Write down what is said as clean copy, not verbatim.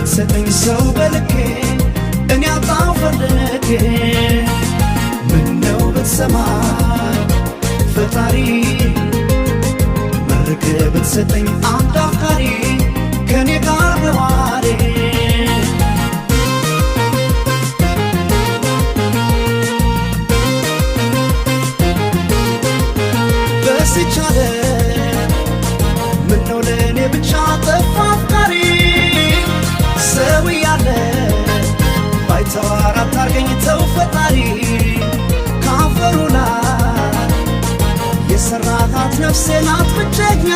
ብትሰጠኝ ሰው በልኬ እኔ አጣው ፈልጌ። ምነው ብትሰማኝ ፈጣሪ፣ መርቅ ብትሰጠኝ አንድ አፍቃሪ ከኔ ጋር ነዋሪ። በስቻለ ምነው ለእኔ ብቻ ጠፋ አፍቃሪ? ሰው እያለ ባይተዋር አታርገኝ ተው ፈጣሪ። ካፈሩ ላይ የሰራሃት ነፍሴ ናት ብቸኛ።